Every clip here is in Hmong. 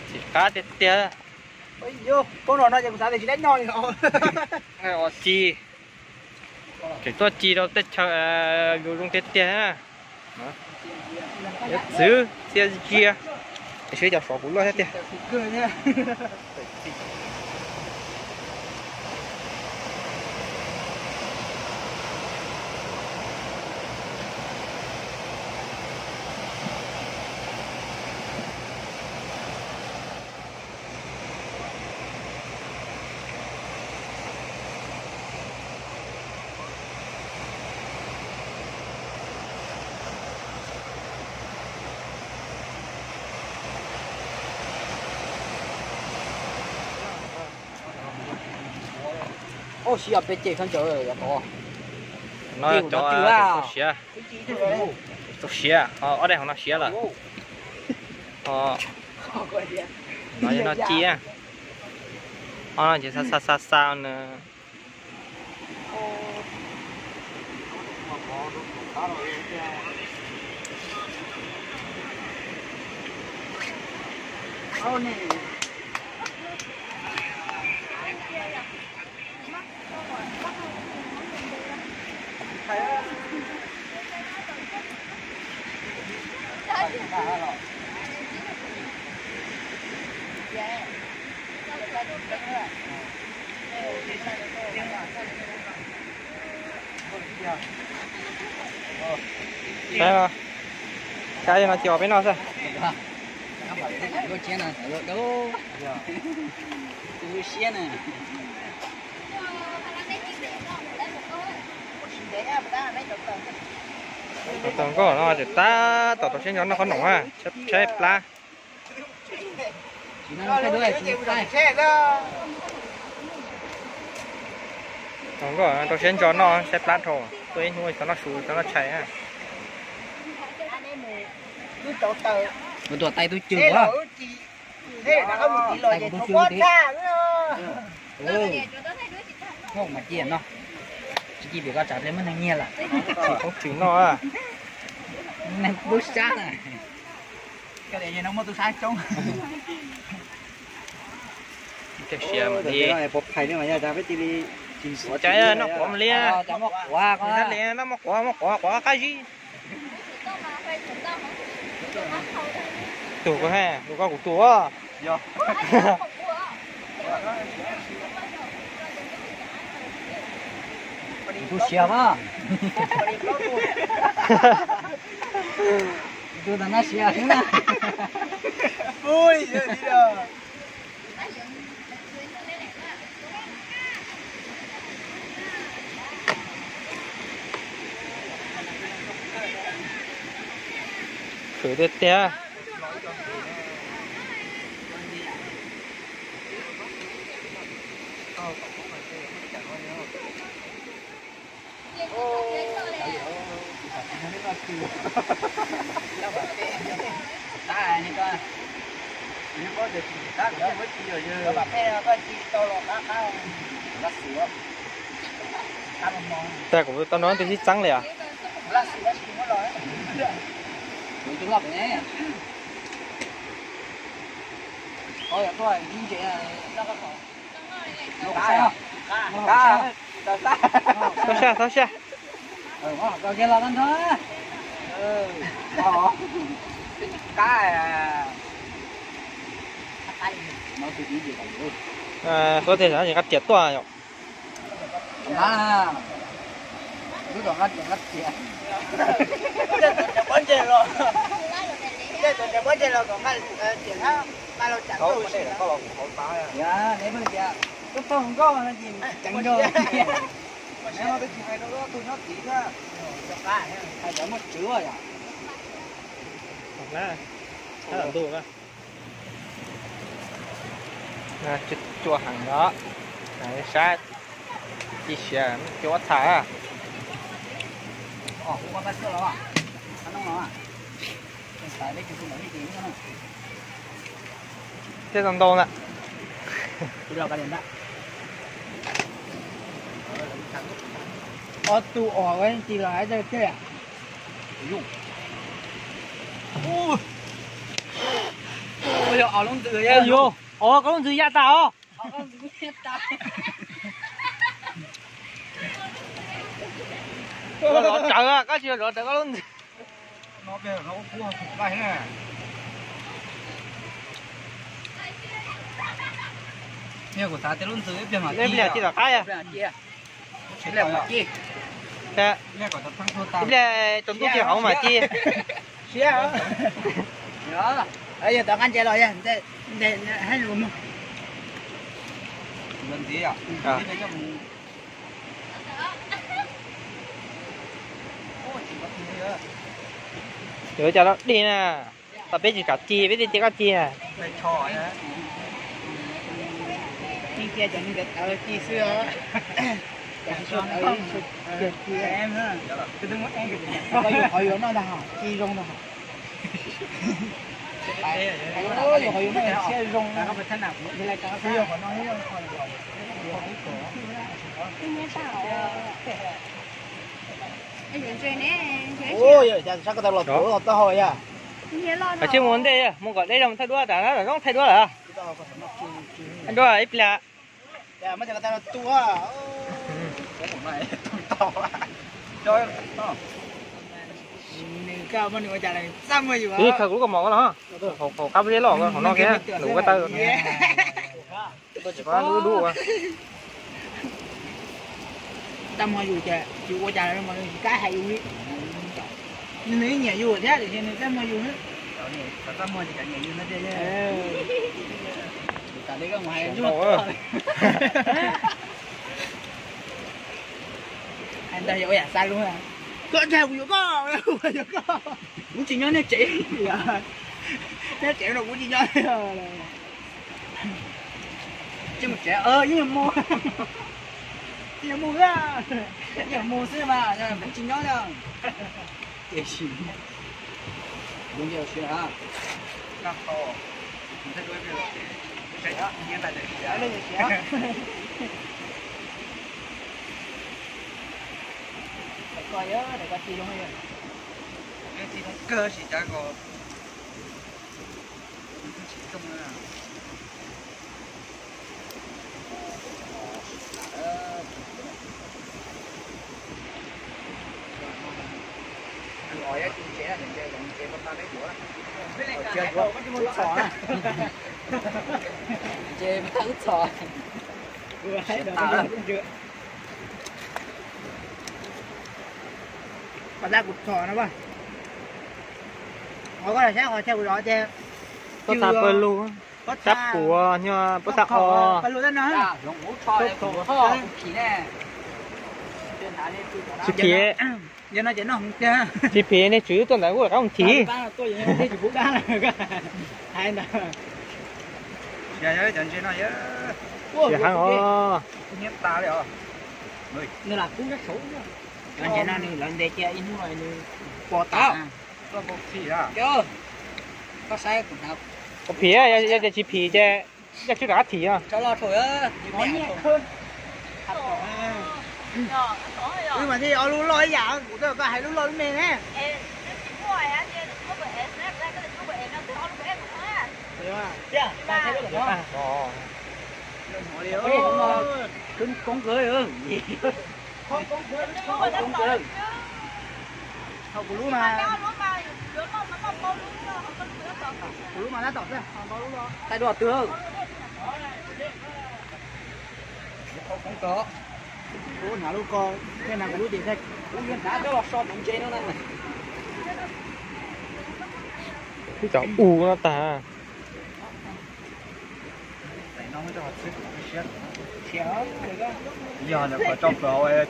Tsis qab tiag tiag. Ua ci, tseem tuaj ci rau teb chaws yus zoo tiag tiag. Yuav txwv txia ntsia, tiam sis cov suav puv luaj thiab tiag. Ub, sib os, peb ceg khaub ncaws, no cov siav, tau siav, ob daim hauv no siav lawm. No yog no ci, no ces xa xa xa xa na. Saib, saib no ces peb noj xwb. Tau nkauj no ces tab tom rau siab ntso noj qhob noom, tshaib plab. Tau nkauj rau siab ntso noj, tshaib plab dhau, tuaj ib hnub xyov noj su xyov noj tshais. Kuv tuam tais tus cwm os. Tais kuv tus cwm. Mas cia no, tsis cia pem koj tsam ple muab neeg nyiag lawm. Tsis poob tswm noj. Neeg tub sab na. Koj tias no muaj tub sab coob. Cov siav mas li, peb cia li, cov noj quav mas li, noj quav, noj quav, quav qab zib. Tus koj, tus koj kuv tus. Kuv tus siav mas. Kuv tus tas noj siav xwb na. Khwv tiag tiag. Cas kuv tau nov twb sib txeeb li os. Txhob siab, txhob siab. Suav tias xav nqa riam tuaj yom. Cua heev los, saib ci siav cua txhais. Thiab tau ntau na. Ob tug os ci los hais tiag. Yog os, koj lub ntxwg ya tas os. Zov rawv, koj tsis zov rawv koj lub ntxwg. Kuv xav tias lub ntxwg ib pliag mas ci tom qab. Ib pliag tsaus ntuj ci hauv mas ci. Siab. Yog tom qab ntses los yog ntes, ntes hab lus mus. Yuav cov no dig na, tas peb tsis kam ci, peb thiaj cia koj ci na. Cia cov neeg tawv ci xwb. Yus qhov yuav noj ntag, ci zoo ntag. Yus qhov yuav noj siab zoo. Ua, cas sab ko taw los tuav taub hau yam. Tsij mus ntej, mus kom deb zoo thaij duab, tas zoo thaij duab lawm. Thaij duab ib pliag. Ib khaws kuv lub kaus mom ko los, hauv qab zeb loj hauv no kiag, kuv ko taw. Tab muag yus ces yus ua cas los nws tsis kam hais yus li. Nws nyiam yus thiab tiam sis nws tab muag yus. Hais ntawd yog ua yam xav lus, koj ntshai kuv yuav koj, kuv yuav koj. Kuv tsis nyob nej tsev, nej tsev no kuv tsis nyob. Tsis mus tsev, yeej mus, yeej mus, yeej mus xwb mas kuv tsis nyob. Ces sim, kuv nce siav na. Koj yog daim koj ci zoo, ci zoo kawg sis cav ko. Ces tau wb txhos. Qhov tab kuv txhos no, qhov koj los saib qhov chaw kuv zov ces pob txha pawg lug, pob txha puav, pob txha os. Tsis phiv, tsis phiv, nej tswv tuaj ntawd kuj rov qab mus thim. Tsis heev os. Cov ntses no nws lawv ntes cia ib hnub nws pos tas. Phiv, yog tias tsis phiv ces yog tswv rov qab thim os. Wb mas thiaj ob lub loj ib yam, kuv twb koj hais lub loj lub me ne. Koob kawg, koob kawg. Kuv lub mas, kuv lub mas tab tom xwb. Thaij duab twg? Kuv hnav lub ko, thiaj hnav kuv lub ces kuv yuav hnav coj los so tus ntses no na. Ib cov u no tag. Yog ntawm qhov tso plaws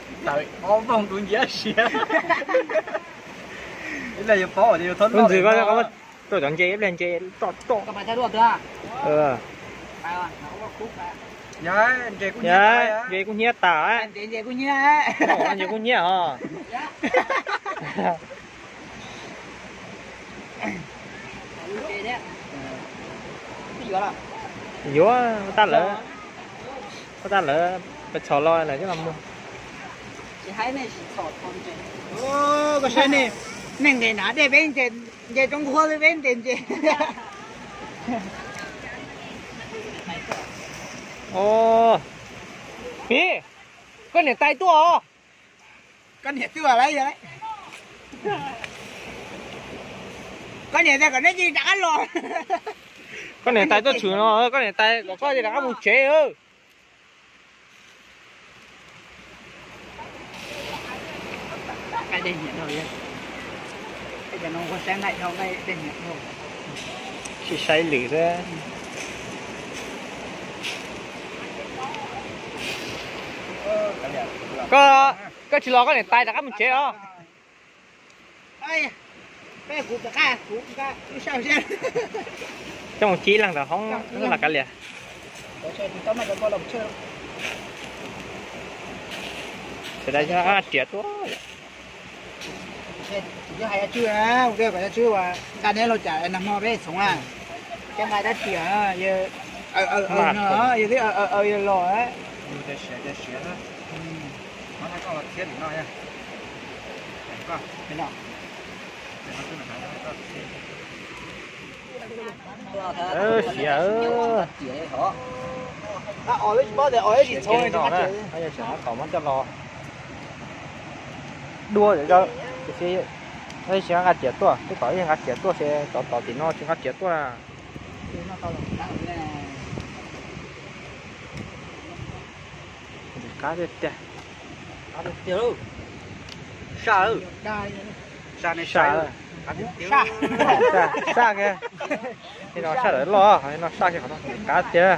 hauv tawm ob voog tus nciab siav. Ib pliag yuav paub tias yuav thab lub ntxwg ko, tuaj cov ntses ib pliag ntses tso tso. Yog, ntses kuj hnyiab tas, ntses kuj hnyiab os. Yuav, tab lawv, tab lawv pes txhos los lawm coj los muag. Koj saib ne, neeg nqis hnav dej peb ntses, ntses roob nkuaj xwb peb ntses ntses. Pim, koj niam tais tuaj os. Koj niam tuaj lawm. Koj niam tais kom neb cia li rov qab los. Koj niam tais tuaj tshwm no, koj niam tais kom koj cia li rov qab mus tsev. Tsis saib lwm xwb. Koj, koj tsis los koj niam tais rov qab mus tsev os. Coj mus cib leej ntawm hoob los kav liam. Sawv daws riam tuaj. Nqa neb los cas nag hmo peb txhoov na. Coj nqa dab tsi, yog twb aws aws los. Siav, siav no na, yog tseem tab tom muab coj los dua zom zaws, tab sis nqa riam tuaj, tej tom yog nqa riam tuaj ces tom tom tim no tsis nqa riam tuaj na. Qab tiag tiag. Saj, saj, saj kiag. No saj lawm loj, no saj kiag qhov no qab tiag.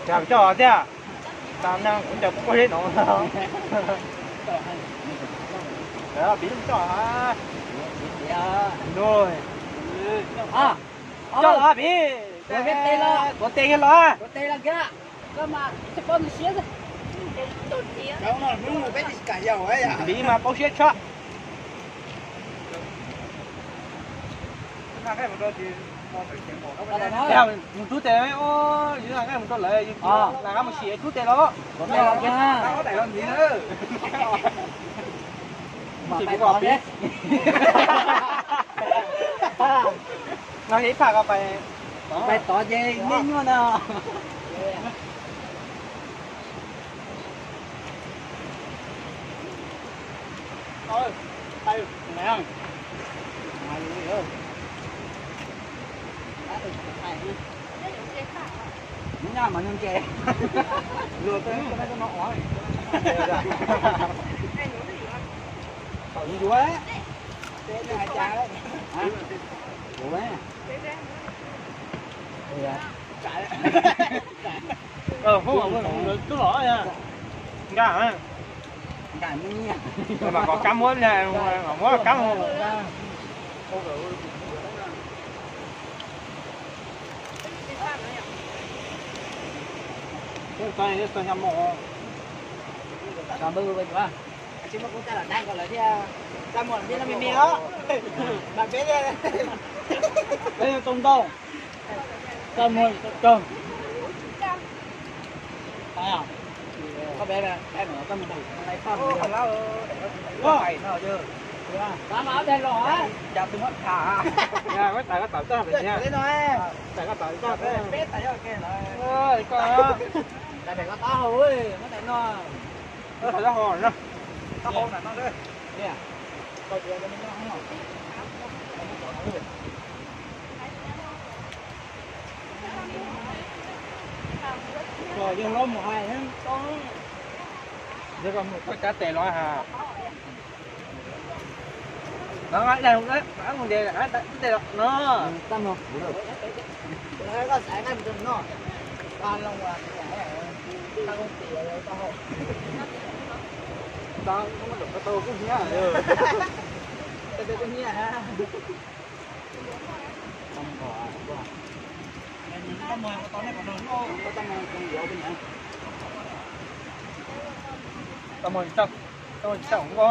Coj thiab, tas neeg kuv ncaws kuj kuj zeb no. Piv coj. Coj los Piv. Tuav tes kiag los. Piv mas paub siab tshaj. Mus rub tes, yus nqa mus rau lawv, yus lam nqa mus sim rub tes los. Sim kuv kom Piv. No ib phaj ko pais, pais tod ces me nyuaj na. Hoob twb los nkaj, mas kom kab muab, muab kab mus. Tsis muaj kuv coj los dab nkaus lawm thiab. Txaj muag peb no me me os. Mas peb, peb tau ntau. Txaj muag tau raug. Koj peb, peb mus txaj muag tau. Peb tais koj tawm txaj pem, peb tais koj tawm txaj pem. Koj, koj tais taub hau, taub hau no. Yog los mus hais, yog koj mus koj cab tes los ha. Nó đeo đá mus đeo đá đá đeo nó. Tao no. Tao không tìm tao không. Tao không có đồ cũng nhá. Tao tao cũng nhá. Tao mời tao, tao mời tao cũng có.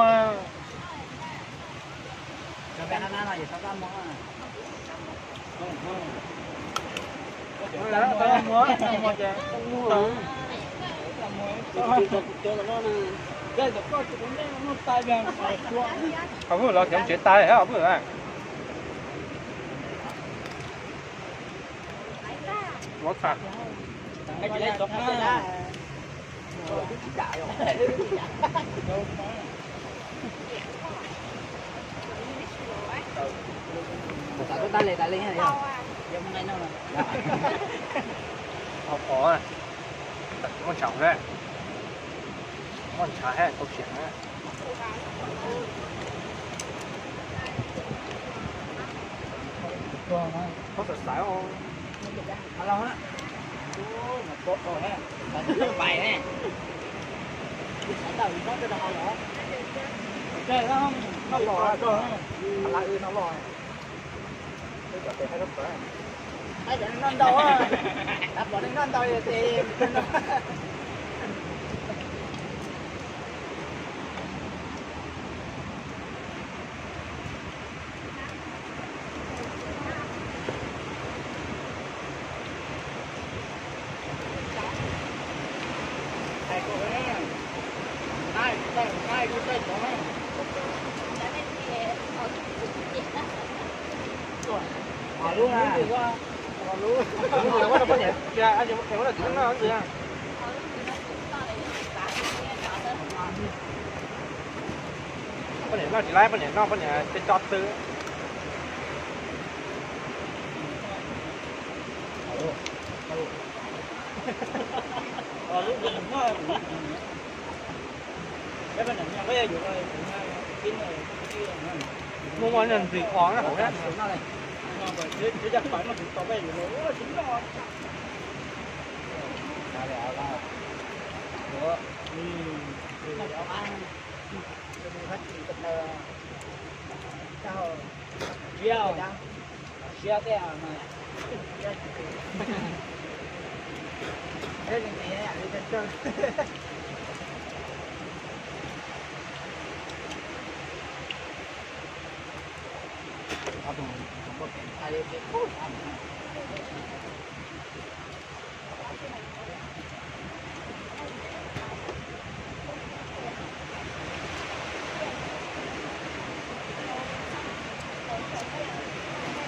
Không có lo chống chế tay hả, không có. Ua txhaj. Ua txhaj, tub tab le tas li. Qhov, qhov, muaj ntshai thiab, muaj ntshai thiab, tau siam thiab. Qhov xav xav os. Noj ntau, pom noj ntau ces Poj niam noj tsis laib, poj niam noj poj niam tej tso twg. Muaj muaj ntxim qos na hauv na.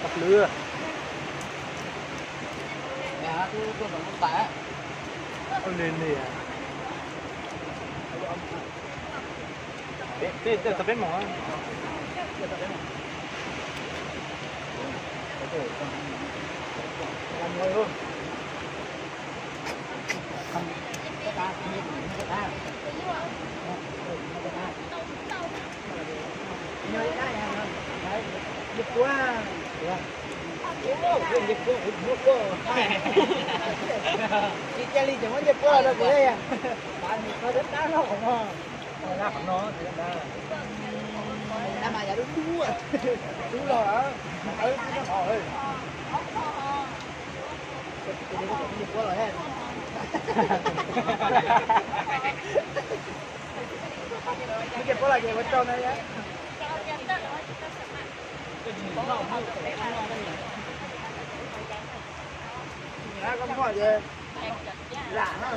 Tau lwm. Li li. Peb, peb, peb tau peb moos. Cia li ces muab ncej puab los rau kuv. Qhov no, qhov no mas yam dub dub, dub los. Ncej puab los ces ua rau na. Koj muaj ces lam na.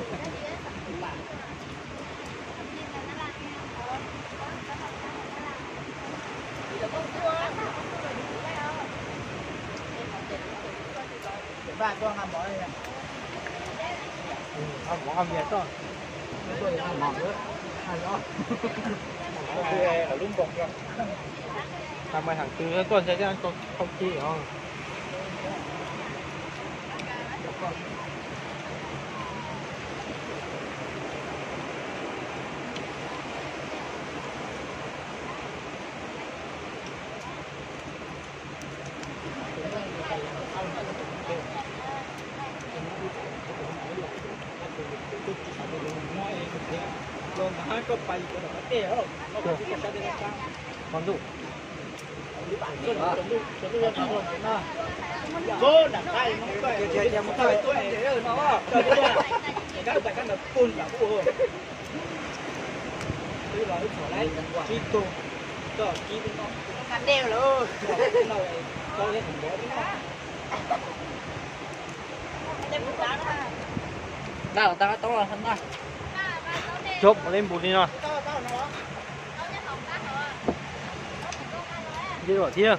Vaj tuaj nqa mov, nqa mov nqa mias tuaj. Lub npoos, nqa maiv heem twg tuaj ntshai thiab, tau ci os. Coob li npus li no. Thiab.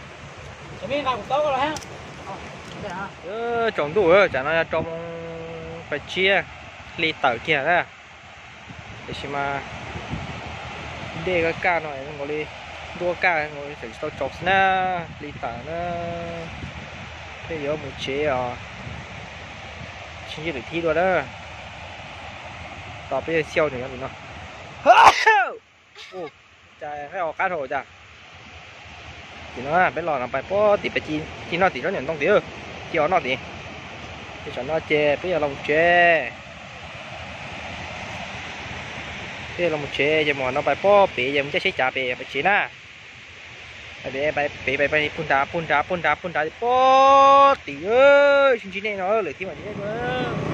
Tsaus ntuj, tsam no yog rau moos pais tsiab, hli tawm kiag na. Tiam sis mas dej kaj kaj no zoo nkaus li ntuj kaj nkaus li tseem tsis tau tsaus xwb na, hli tawm na. Peb yuav mus tsev os, sib ntsib lwm thib dua na. Tos peb yawg Xiauj nws nyob tim no. Cas qaib o qab dhau cas. Tim no peb los no pais pob tim peb ci noj tim tsob nyuam ntoo tim, ci o noj tim. Ces tsam no ces peb yuav los tsev. Peb yuav los tsev ces mus no pais pob pem ces mus caij tsheb cav pem pais tsev na. Pem pem pem pem puag nrad puag nrad puag nrad puag nrad pob tim, sib ntsib nej no lwm thib mam ntsib nej dua.